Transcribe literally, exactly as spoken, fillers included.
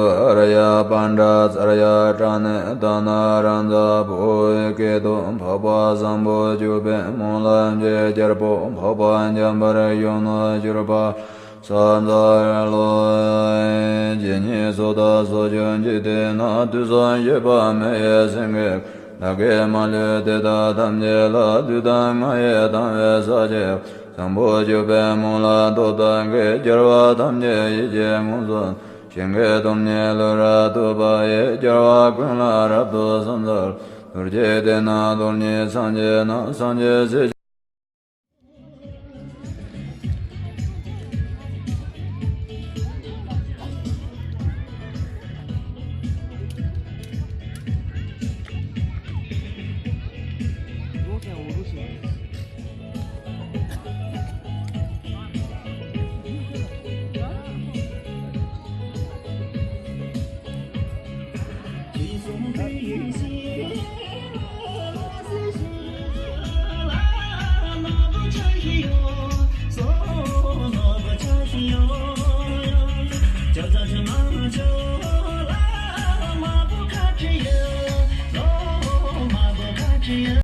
ཨཱརྱ་པཎྜི་ཏ་ཙརྱ་གྲ་ཎི་ཏཱ་ན་རཱ་ཛ། འཕགས་པའི་སྐད་དུ་འཕགས་པ་བཟང་པོ་སྤྱོད་པའི་སྨོན་ལམ་གྱི་རྒྱལ་པོ། འཕགས་པ་འཇམ་དཔལ་གཞོན་ནུར་གྱུར་པ། ས་འཛམ་བུ་གླིང་ཇི་སྙེད་སུ་དག་སུ་བྱོན་ཅིག་དེ་ན་དུས་གསུམ་གཤེགས་པ་མི་ཡི་སེང་གེ། བདག་གིས་མ་ལུས་དེ་དག་ཐམས་ཅད་ལ། ལུས་དང་ངག་ཡིད་དང་བས་ཕྱག་བགྱིའོ། བཟང་པོ་སྤྱོད་པའི་སྨོན་ལམ་སྟོབས་དང་བགྱི། རྒྱལ་བ་ཐམས་ཅད་ཡིད་ཀྱིས་མངོན་སུམ། ཞིང་གི་སྟོབས་ཉིད་ལུས་རབ་ཏུ་སྦ་ཡི། རྒྱལ་བ་ཀུན་ལ་རབ་ཏུ་ཕྱག་འཚལ་ལོ། རྡོ་རྗེ་གདན་ན་རྡོར་སྙིང་སངས་རྒྱས་ན། སངས་རྒྱས་སྲས་